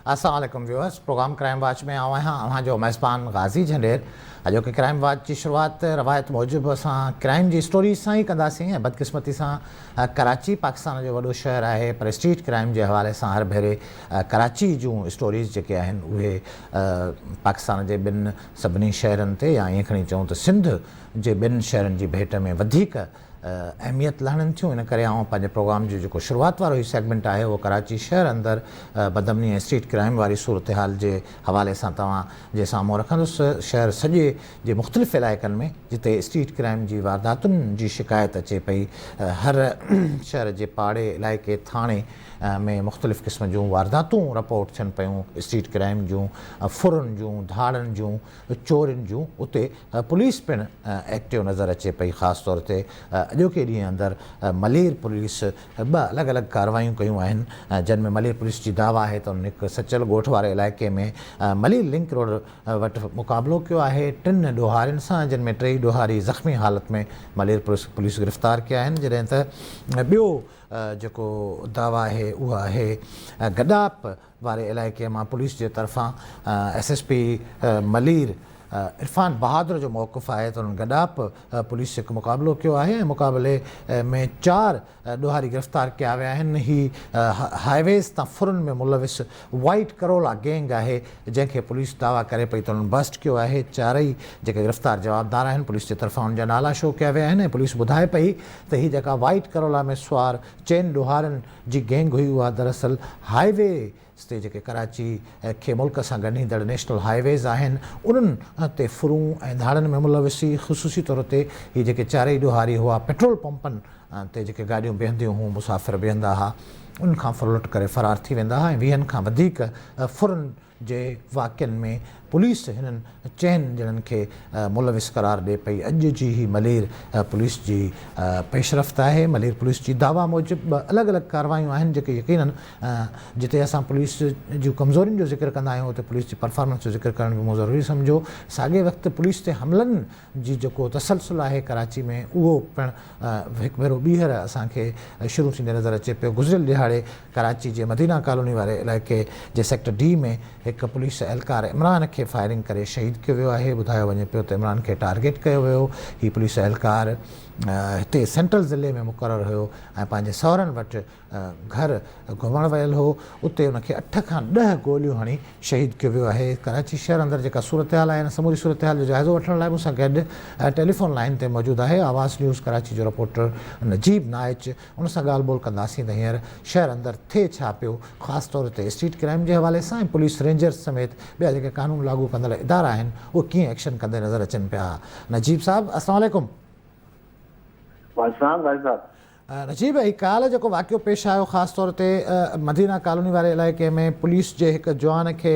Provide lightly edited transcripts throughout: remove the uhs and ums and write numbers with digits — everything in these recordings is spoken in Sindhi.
السلام عليڪم ويورز پروگرام ڪرائم واچ ۾ آئون آهيان اوهان جو ميزبان غازي جهنڊير اڄوڪي ڪرائم واچ جي شروعات روايت موجب اسان ڪرائم جي اسٽوريز سان ئي ڪنداسين ۽ بدقسمتي سان ڪراچي پاڪستان جو وڏو شهر آهي پر اسٽريٽ ڪرائم جي حوالي سان هر ڀيري ڪراچي جون اسٽوريز جيڪي آهن اهي پاڪستان جي ٻن سڀني شهرن تي يا ائين کڻي چئون ته سنڌ جي ٻين شهرن جي ڀيٽ ۾ وڌيڪ اهميت لهڻن ٿيون ان ڪري آئون پنهنجي پروگرام جو جيڪو شروعات وارو هي سيگمينٽ آهي اهو ڪراچي شهر اندر بدامني ۽ اسٽريٽ ڪرائيم واري صورتحال جي حوالي سان توهان جي سامهون رکندس شهر سڄي جي مختلف علائقن ۾ جتي اسٽريٽ ڪرائيم جي وارداتن جي شڪايت اچي پئي هر شهر جي پاڙي علائقي ٿاڻي ۾ مختلف قسم جون وارداتون رپورٽ ٿين پيون، اسٽريٽ ڪرائيم جون، ڦرن جون، ڌاڙن جون، چورين جون، اتي پوليس پڻ ايڪٽو نظر اچي پئي، خاص طور تي اڄوڪي ڏينهن اندر ملير پوليس ٻه الڳ الڳ ڪارروايون ڪيون آهن، جن ۾ ملير پوليس جي دعويٰ آهي ته انهن هڪ سچل ڳوٺ واري علائقي ۾ ملير لنڪ روڊ وٽ مقابلو ڪيو آهي، ٽن ڏوهارين سان جن ۾ ٽيئي ڏوهاري زخمي حالت ۾ ملير پوليس گرفتار ڪيا آهن، جڏهن ته ٻيو جيڪو دعويٰ آهي اها آهي گڏاپ واري علائقي مان پوليس جي طرفان S S P Malir Irfan Bahadur جو موقف آهي ته انهن گڏاپ پوليس هڪ مقابلو ڪيو آهي ۽ مقابلي ۾ چار ڏوهاري گرفتار ڪيا ويا آهن هي هاء ويز تان ڦرن ۾ ملوث وائيٽ ڪرولا گينگ آهي جنهن کي پوليس دعويٰ ڪري پئي ته انهن بسٽ ڪيو آهي چارئي جيڪي گرفتار جوابدار آهن پوليس جي طرفان انهن جا نالا شو ڪيا ويا آهن ۽ پوليس ٻڌائي پئي ته هي جيڪا وائيٽ ڪرولا ۾ سوار چئن ڏوهارين جي گينگ هئي اها دراصل هاء وي تي جيڪي ڪراچي کي ملڪ سان ڳنڍيندڙ نيشنل هاء ويز آهن انهن تي ڦرون ۽ ڌاڙن ۾ ملوث هئي خصوصي طور تي هي جيڪي چارئي ڏوهاري هئا پيٽرول پمپن تي جيڪي گاڏيون بيهنديون هيون مسافر بيهندا ها انهن کان ڦرلٽ ڪري فرار ٿي ويندا ها ۽ ويهن کان وڌيڪ ڦرن جي واقعن ۾ پوليس هنن چئن ڄڻن کي ملوث قرار ڏئي پئي. اڄ جي هي ملير پوليس جي پيش رفت آهي. ملير پوليس جي دعويٰ موجب ٻه الڳ الڳ ڪارروايون آهن جيڪي يقينن جتي اسان پوليس جون ڪمزورين جو ذڪر ڪندا آهيون اتي پوليس جي پرفارمنس جو ذڪر ڪرڻ به مون ضروري سمجهيو. ساڳئي وقت پوليس تي حملن جي جيڪو تسلسل آهي ڪراچي ۾ اهو پڻ هڪ ڀيرو ٻيهر اسان کي شروع ٿيندي نظر اچي پيو. گذريل ڏهاڙي ڪراچي جي مدينه ڪالوني واري علائقي جي سيڪٽر ڊي ۾ هڪ پوليس اهلڪار عمران کي فائرنگ ڪري شهيد ڪيو ويو آهي. ٻڌايو وڃي پيو ته عمران کي ٽارگيٽ ڪيو ويو. هي پوليس اهلڪار هتي سينٽرل ضلعي ۾ مقرر هيو ۽ پنهنجي سهرن وٽ گهر گهمڻ ويل هو، اتي ان کي اٺ کان ڏهه گوليون هڻي شهيد ڪيو ويو آهي. ڪراچي شهر اندر جيڪا صورتحال آهي ان سموري صورتحال جو جائزو وٺڻ لاء مون سان گڏ ٽيليفون لائين تي موجود آهي آواز نيوز ڪراچي جو رپورٽر نجيب نائچ ان سان ڳالهه ٻولهه ڪنداسين ته هينئر شهر اندر ٿئي ڇا پيو خاص طور تي اسٽريٽ ڪرائيم جي حوالي سان ۽ پوليس رينجرز سميت ٻيا جيڪي قانون لاڳو ڪندڙ ادارا آهن اهي ڪيئن ايڪشن ڪندي نظر اچن پيا. نجيب صاحب السلام عليڪم. وعليڪم السلام قاضي صاحب. نجيب هي ڪالهه جيڪو واقعو پيش آيو خاص طور تي مدينه ڪالوني واري علائقي ۾ پوليس جي هڪ جوان کي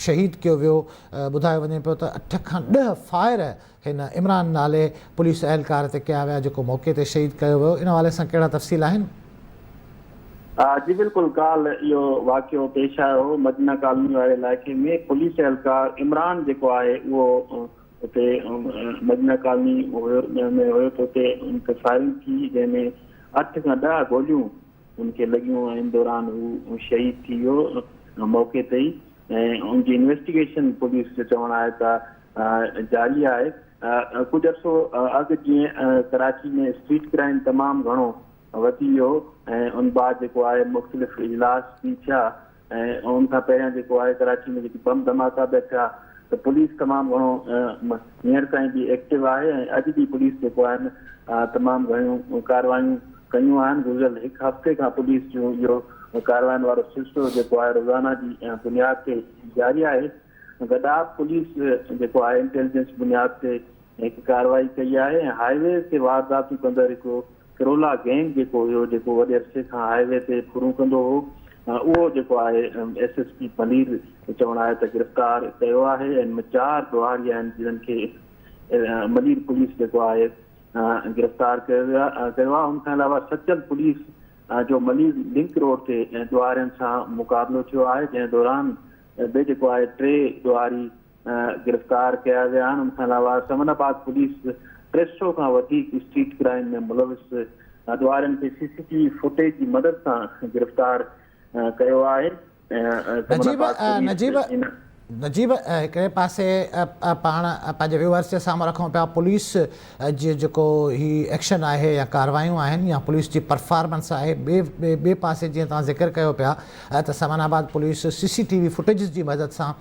شهيد ڪيو ويو ٻڌايو وڃي پيو ته اٺ کان ڏهه فائر هن عمران نالي پوليس اهلڪار تي ڪيا ويا جيڪو موقعي تي شهيد ڪيو ويو ان حوالي سان ڪهڙا تفصيل آهن؟ جي بلڪل ڪالهه اهو واقعو پيش آيو هو مدينه ڪالوني واري علائقي ۾ پوليس اهلڪار عمران جيڪو آهي اهو اتي مدينه ڪالوني ۾ هيو ته اتي ان تي فائرنگ ٿي جنهن ۾ اٺ کان ڏهه گوليون ان کي لڳيون ۽ ان دوران هو شهيد ٿي ويو موقعي تي ئي ۽ ان جي انويسٽيگيشن پوليس جو چوڻ آهي ته جاري آهي ڪجهه عرصو اڳ جيئن ڪراچي ۾ اسٽريٽ ڪرائم تمام گهڻو وڌي ويو ۽ ان بعد جيڪو آهي مختلف اجلاس به ٿيا ۽ ان کان پهريان جيڪو آهي ڪراچي ۾ جيڪي بم ڌماڪا به ٿيا ته پوليس تمام گهڻو هينئر تائين به ايڪٽو آهي ۽ اڄ به پوليس جيڪو آهن تمام گهڻيون ڪارروايون ڪيون آهن گذريل هڪ هفتي کان پوليس جو اهو ڪاررواين وارو سلسلو جيڪو آهي روزانه جي بنياد تي جاري آهي گڏاپ پوليس جيڪو آهي انٽيليجنس بنياد تي هڪ ڪارروائي ڪئي آهي ۽ هاء ويز تي وارداتون ڪندڙ هڪ ڪرولا گينگ جيڪو هيو جيڪو وڏي عرصي کان هاء وي تي ڦرون ڪندو هو اهو جيڪو آهي ايس ايس پي ملير جو چوڻ آهي ته گرفتار ڪيو آهي ۽ ان ۾ چار ڏوهاري آهن جن کي ملير پوليس جيڪو آهي گرفتار ڪيو ويو ڪيو آهي ان کان علاوه سچل پوليس جو ملير لنڪ روڊ تي ڏوهارين سان مقابلو ٿيو آهي جنهن دوران به جيڪو آهي ٽي ڏوهاري گرفتار ڪيا ويا آهن ان کان علاوه سمن آباد پوليس 300 کان وڌيڪ اسٽريٽ ڪرائم ۾ ملوث ڏوهارين کي سي سي ٽي وي فوٽيج جي مدد سان گرفتار ڪيو آهي. نجيب نجيب نجيب هڪڙي پاسي پاڻ پنهنجي ويوئرس جي سامهون رکون پيا پوليس جي جيڪو هي ايڪشن آهي يا ڪاروايون آهن يا پوليس جي پرفارمنس آهي ٻي ٻي پاسي جيئن توهان ذڪر ڪيو پيا ته Samanabad police C C T V footages جي مدد سان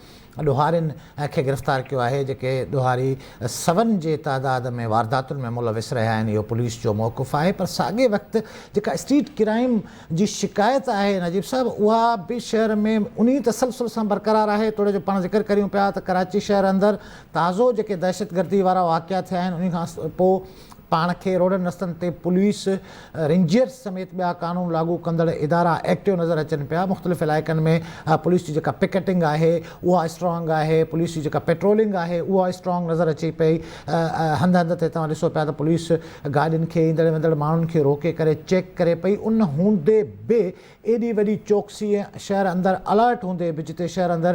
ڏوهارين کي گرفتار ڪيو آهي جيڪي ڏوهاري سون جي تعداد ۾ وارداتن ۾ ملوث رهيا آهن اهو پوليس جو موقف آهي پر ساڳئي وقت جيڪا اسٽريٽ ڪرائيم جي شڪايت آهي نجيب صاحب اها به شهر ۾ انهي تسلسل سان برقرار آهي توڙي جو پاڻ ذڪر ڪريون پيا ته ڪراچي شهر اندر تازو جيڪي دهشتگردي وارا واقعا ٿيا آهن انهي کان پوء پاڻ کي روڊن رستن تي پوليس، رينجرز سميت ٻيا قانون لاڳو ڪندڙ ادارا ايڪٽو نظر اچن پيا، مختلف علائقن ۾ پوليس جي جيڪا پڪيٽنگ آهي اها اسٽرانگ آهي، پوليس جي جيڪا پيٽرولنگ آهي اها اسٽرانگ نظر اچي پئي، هنڌ هنڌ تي توهان ڏسو پيا ته پوليس گاڏين کي ايندڙ ويندڙ ماڻهن کي روڪي ڪري چيڪ ڪري پئي، ان هوندي به ايڏي وڏي چوڪسي ۽ شهر اندر الرٽ هوندي به جتي شهر اندر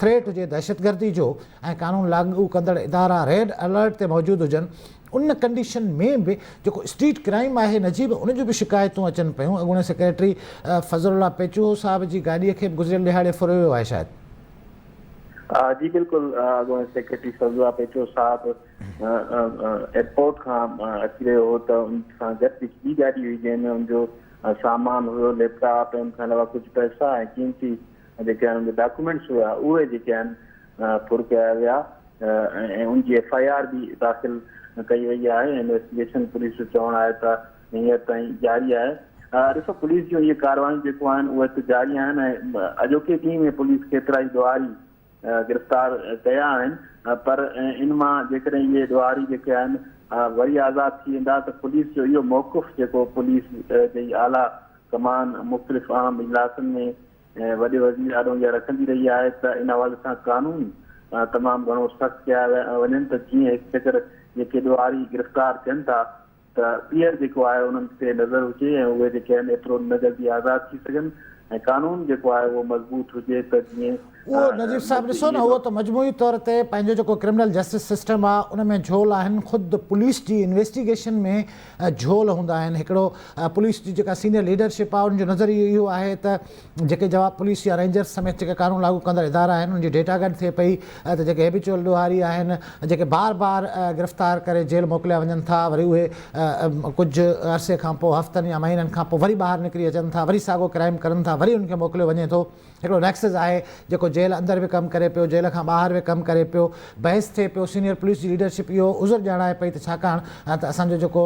ٿريٽ هجي دهشتگردي جو ۽ قانون لاڳو ڪندڙ ادارا ريڊ الرٽ تي موجود هجن ان ڪنڊيشن ۾ به جيڪو اسٽريٽ ڪرائيم آهي نجيب ان جون به شڪايتون اچن پيون اڳوڻي سيڪريٽري فضل الله پيچوهو صاحب جي گاڏي کي به گذريل ڏهاڙي ڦريو ويو آهي شايد. جي بلڪل اڳوڻي سيڪريٽري فضل الله پيچوهو صاحب ايئرپورٽ کان اچي رهيو هو ته ان سان گڏ هڪ ٻي گاڏي هئي جنهن ۾ ان جو سامان هيو ليپ ٽاپ ۽ ان کان علاوه ڪجهه پئسا ۽ قيمتي جيڪي آهن ان جا ڊاڪيومينٽس هيا اهي جيڪي آهن ڦر ڪيا ويا ۽ ان جي ايف I R به داخل ڪئي وئي آهي ۽ انويسٽيگيشن پوليس جو چوڻ آهي ته هينئر تائين جاري آهي. ڏسو پوليس جون اهي ڪارروايون جيڪو آهن اهي ته جاري آهن ۽ اڄوڪي ڏينهن ۾ پوليس ڪيترائي ڏوهاري گرفتار ڪيا آهن پر ان مان جيڪڏهن اهي ڏوهاري جيڪي آهن وري آزاد ٿي ويندا ته پوليس جو اهو موقف جيڪو پوليس جي اعليٰ ڪمان مختلف اهم اجلاسن ۾ وڏي وزير آڏو اها رکندي رهي آهي ته ان حوالي سان قانون تمام گهڻو سخت ڪيا وڃن ته جيئن هڪ چڪر جيڪي ڏوهاري گرفتار ٿين ٿا ته ٻيهر جيڪو آهي انهن تي نظر هجي ۽ اهي جيڪي آهن ايترو نه جلدي آزاد ٿي سگهن ۽ قانون جيڪو آهي اهو مضبوط هجي ته جيئن اهو نجيب صاحب ڏسو نه اهو ته مجموعي طور تي پنهنجو جيڪو ڪرمنل جسٽس سسٽم آ ان ۾ جهول آهن خود پوليس جي انويسٽيگيشن ۾ جهول هوندا آهن هڪڙو پوليس جي جيڪا سينيئر ليڊرشپ آ ان جو نظريو اهو آهي ته جيڪي جواب پوليس يا رينجرز سميت جيڪي قانون لاڳو ڪندڙ ادارا آهن ان جي ڊيٽا گڏ ٿئي پئي ته جيڪي هيبيچوئل ڏوهاري آهن جيڪي بار بار گرفتار ڪري جيل موڪليا وڃن ٿا وري اهي ڪجهه عرصي کان پوء هفتن يا مهينن کان پوء وري ٻاهر نڪري اچن ٿا وري ساڳو ڪرائيم ڪرن ٿا وري ان کي موڪليو وڃي ٿو هڪڙو نيڪسز آهي جيڪو جيل اندر به ڪم ڪري پيو جيل کان ٻاهر به ڪم ڪري پيو بحث ٿئي پيو سينيئر پوليس جي ليڊرشپ اهو عذر ڄاڻائي پئي ته ڇاڪاڻ ته اسان جو جيڪو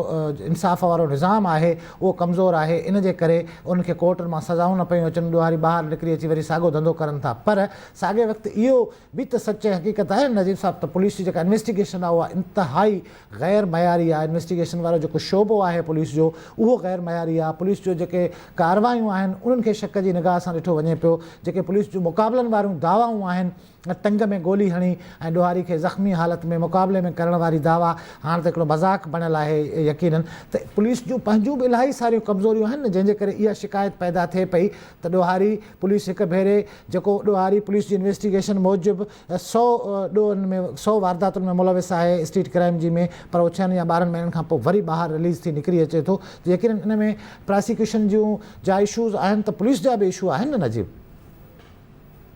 انصاف وارو نظام آهي اهو ڪمزور آهي ان جي ڪري انهن کي ڪورٽن مان سزائون نه پيون اچن ڏوهاري ٻاهر نڪري اچي وري ساڳو ڌنڌو ڪرن ٿا پر ساڳئي وقت اهو به ته سچ ۽ حقيقت آهي نه نجيب صاحب ته پوليس جي جيڪا انويسٽيگيشن آهي اها انتهائي غير معياري آهي انويسٽيگيشن وارو جيڪو شعبو آهي پوليس جو اهو غير معياري آهي پوليس جو جيڪي ڪاروايون آهن انهن کي شڪ جي نگاهه سان ڏٺو وڃي پيو جيڪي پوليس جون مقابلن واريون دعوائون آهن ٽنگ ۾ گولي هڻي ۽ ڏوهاري کي زخمي حالت ۾ مقابلي ۾ ڪرڻ واري دعويٰ هاڻ ته هڪڙو مذاق بڻيل آهي يقينن ته پوليس جون پنهنجون به الاهي ساريون ڪمزوريون آهن نه جنهن جي ڪري اها شڪايت پيدا ٿئي پئي ته ڏوهاري پوليس هڪ ڀيري جيڪو ڏوهاري پوليس جي انويسٽيگيشن موجب سو ڏوهن ۾ سو وارداتن ۾ ملوث آهي اسٽريٽ ڪرائيم جي ۾ پر اهو ڇهن يا 12 مهينن کان پوء وري ٻاهر رليز ٿي نڪري اچي ٿو ته يقينن ان ۾ پراسيڪيوشن جون جا اشوز آهن ته پوليس جا به اشو آهن نه نجيب.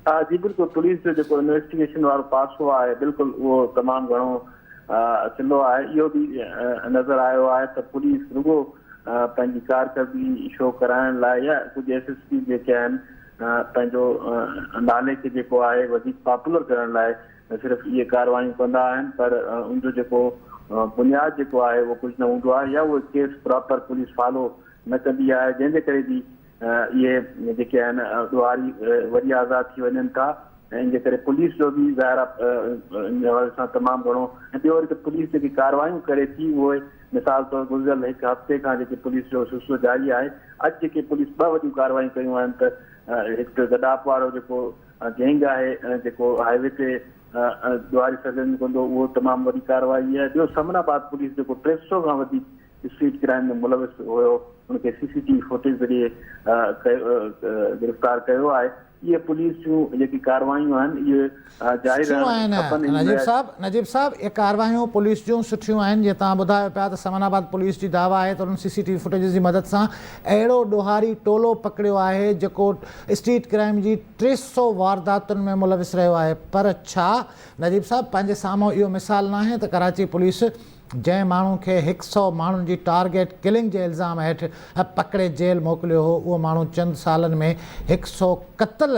ها جي بلڪل پوليس جو جيڪو انويسٽيگيشن وارو پاسو آهي بلڪل اهو تمام گهڻو سلو آهي اهو به نظر آيو آهي ته پوليس رڳو پنهنجي ڪارڪردگي شو ڪرائڻ لاء يا ڪجهه ايس ايس پي جيڪي آهن پنهنجو نالي کي جيڪو آهي وڌيڪ پاپولر ڪرڻ لاء صرف اهي ڪارروايون ڪندا آهن پر ان جو جيڪو بنياد جيڪو آهي اهو ڪجهه نه هوندو آهي يا اهو ڪيس پراپر پوليس فالو نه ڪندي آهي جنهن جي ڪري به اهي جيڪي آهن ڏوهاري وري آزاد ٿي وڃن ٿا ۽ ان جي ڪري پوليس جو به ظاهر آهي ان حوالي سان تمام گهڻو ۽ ٻيو وري ته پوليس جيڪي ڪارروايون ڪري ٿي اهي مثال طور گذريل هڪ هفتي کان جيڪي پوليس جو سلسلو جاري آهي اڄ جيڪي پوليس ٻه وڏيون ڪارروايون ڪيون آهن ته هڪ ته گڏاپ وارو جيڪو گينگ آهي جيڪو هاء وي تي ڏوهاري سرگرميون ڪندو اهو تمام وڏي ڪارروائي آهي ٻيو سمن آباد پوليس جيڪو 300 کان وڌيڪ اسٽريٽ ڪرائيم ۾ ملوث هيو ان کي سي سي ٽي وي فوٽيج ذريعي گرفتار ڪيو آهي. اهي پوليس جون جيڪي ڪارروايون آهن اهي جاري سٺيون رهڻ آهن کپن ان نجيب لاء. صاحب نجيب صاحب اهي ڪارروايون پوليس جون سٺيون آهن جيئن توهان ٻڌايو پيا ته سمن آباد پوليس جي دعويٰ آهي ته انهن سي سي ٽي وي فوٽيجز جي مدد سان اهڙو ڏوهاري ٽولو پڪڙيو آهي جيڪو اسٽريٽ ڪرائيم جي 300 وارداتن ۾ ملوث رهيو آهي پر ڇا نجيب صاحب پنهنجي سامهون اهو مثال ناهي ته ڪراچي پوليس جنهن ماڻهو کي هڪ سئو ماڻهن جي ٽارگيٽ ڪلنگ جي الزام هيٺ پڪڙي جيل موڪليو هو، اهو ماڻهو چند سالن ۾ هڪ سئو قتل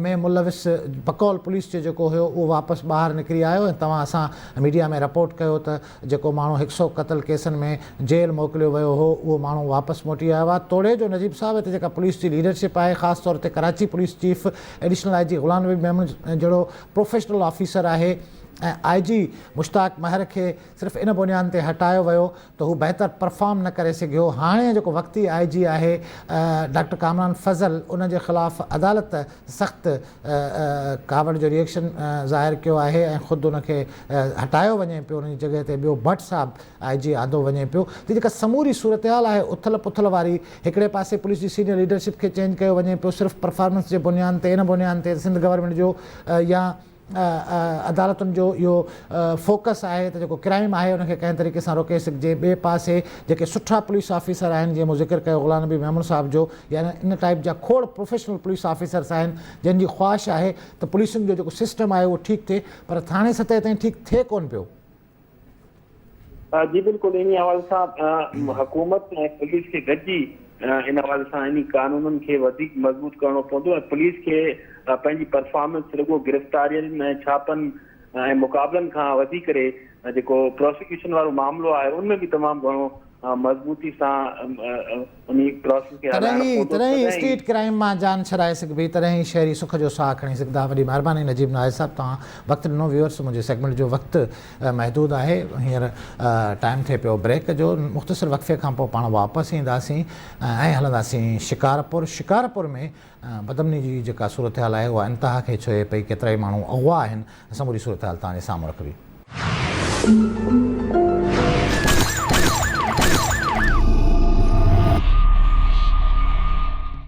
۾ ملوث بقول پوليس جي جيڪو هيو اهو واپس ٻاهر نڪري آيو ۽ توهان اسان ميڊيا ۾ رپورٽ ڪيو ته جيڪو ماڻهو هڪ سئو قتل ڪيسن ۾ جيل موڪليو ويو هو اهو ماڻهو واپس موٽي آيو آهي توڙي جو نجيب صاحب هتي جيڪا پوليس جي ليڊرشپ آهي خاص طور تي Karachi police chief additional I G Ghulam Nabi Memon جهڙو پروفيشنل آفيسر آهي ۽ آء جي مشتاق مهر کي صرف ان بنياد تي هٽايو ويو ته هو بهتر پرفارم نه ڪري سگهيو، هاڻي جيڪو وقتي آء جي آهي ڊاڪٽر ڪامران فضل ان جي خلاف عدالت سخت ڪاوڙ جو ريئڪشن ظاهر ڪيو آهي ۽ خود ان کي هٽايو وڃي پيو ان جي جڳهه تي ٻيو ڀٽ صاحب آء جي آندو وڃي پيو ته جيڪا سموري صورتحال آهي اٿل پٿل واري هڪڙي پاسي پوليس جي سينيئر ليڊرشپ کي چينج ڪيو وڃي پيو صرف پرفارمنس جي بنياد تي ان بنياد تي سنڌ گورنمينٽ جو يا عدالتن جو اهو فوڪس آهي ته جيڪو ڪرائيم آهي ان کي ڪنهن طريقي سان روڪي سگهجي ٻئي پاسي جيڪي سٺا پوليس آفيسر آهن جيئن مون ذڪر ڪيو غلام نبي ميمڻ صاحب جو يا ان ٽائيپ جا کوڙ پروفيشنل پوليس آفيسرس آهن جن جي خواهش آهي ته پوليسنگ جو جيڪو سسٽم آهي اهو ٺيڪ ٿئي پر ٿاڻي سطح تائين ٺيڪ ٿئي ڪونه پيو. جي بلڪل انهي حوالي سان حڪومت ۽ پوليس کي گڏجي ان حوالي سان انهي قانونن کي وڌيڪ مضبوط ڪرڻو پوندو ۽ پوليس کي پنهنجي پرفارمنس رڳو گرفتارين ۽ ڇاپن ۽ مقابلن کان وڌي ڪري جيڪو پراسيڪيوشن وارو معاملو آهي ان ۾ به تمام گهڻو مضبوطي سان انهي پراسيس کي تڏهن هلائڻو ئي پوندو تڏهن ئي تڏهن ئي. اسٽريٽ ڪرائيم مان جان ڇڏائي سگهبي تڏهن ئي شهري سک جو ساهه کڻي سگهندا وڏي مهرباني نجيب ناز صاحب توهان وقت ڏنو ويورس منهنجي سيگمينٽ جو وقت محدود آهي هينئر ٽائيم ٿئي پيو بريڪ جو مختصر وقفي کان پوء پاڻ واپس اينداسين ۽ هلنداسين شڪارپور شڪارپور ۾ بدامني جي جيڪا صورتحال آهي اها انتها کي ڇهي پئي ڪيترائي ماڻهو اغوا آهن سموري صورتحال توهان جي سامهون رکبي.